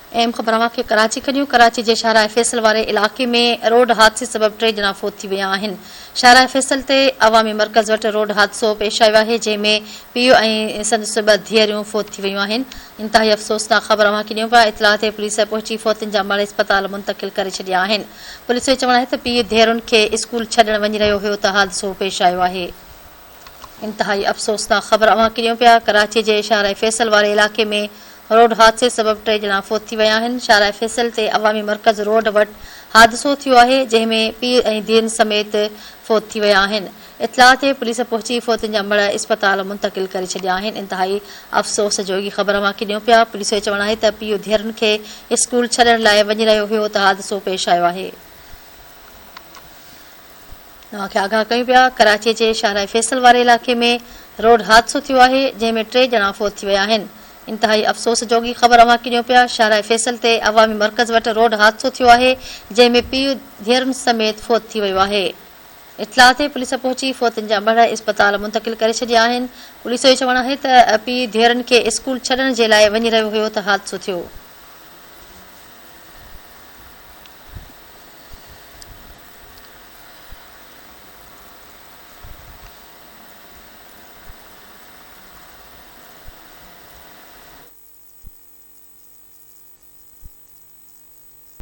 اهم خبر اوهان کي ڪراچي کان ڏيون، ڪراچي جي شاهراهه فيصل واري علائقي ۾ روڊ حادثي سبب ٽي ڄڻا فوت ٿي ويا آهن. شاهراهه فيصل تي عوامي مرڪز وٽ روڊ حادثو پيش آيو آهي جنهن ۾ پيء ۽ سندس ٻه ڌيئريون فوت ٿي ويون آهن. انتهائي افسوسناڪ خبر اوهان کي ڏيون پيا، اطلاع تي پوليس پهچي فوتين جا مڙهه اسپتال منتقل ڪري ڇڏيا آهن. پوليس جو چوڻ آهي ته پيء ڌيئرن کي اسڪول ڇڏڻ وڃي رهيو هيو ته حادثو پيش آيو آهي. انتهائي افسوسناڪ خبر اوهان کي ڏيون پيا، ڪراچي جي شاهراهه فيصل واري علائقي ۾ روڊ حادثي سبب ٽي ڄڻا فوت ٿي ويا آهن، شاهراهه فيصل تي عوامي مرڪز روڊ وٽ حادثو ٿيو آهي، جنهن ۾ پيء ۽ ڌيئن سميت فوت ٿي ويا آهن، اطلاع تي پوليس پهچي فوتين جا مڙهه اسپتال منتقل ڪري ڇڏيا آهن، انتهائي افسوس جوڳي خبر اوهان کي ڏيون پيا، پوليس جو چوڻ آهي ته پيء ڌيئرن کي اسڪول ڇڏڻ لاء وڃي رهيو هيو ته حادثو پيش آيو آهي. اوهان کي آگاهه ڪيون پيا ڪراچي جي شاهراهه فيصل واري علائقي ۾ روڊ حادثو ٿيو آهي جنهن ۾ ٽي ڄڻا فوت ٿي ويا آهن انتهائي افسوس جوڳي خبر اوهان کي ڏيون پيا شاهراهه فيصل تي عوامي مرڪز وٽ روڊ حادثو ٿيو آهي جنهن ۾ پيء ڌيئرن سميت فوت ٿي ويو آهي اطلاع تي پوليس پهچي فوتين جا مڙهه اسپتال منتقل ڪري ڇڏيا آهن پوليس جو چوڻ آهي ته پيء ڌيئرن کي اسڪول ڇڏڻ جي لاء وڃي رهيو هيو ته حادثو ٿيو.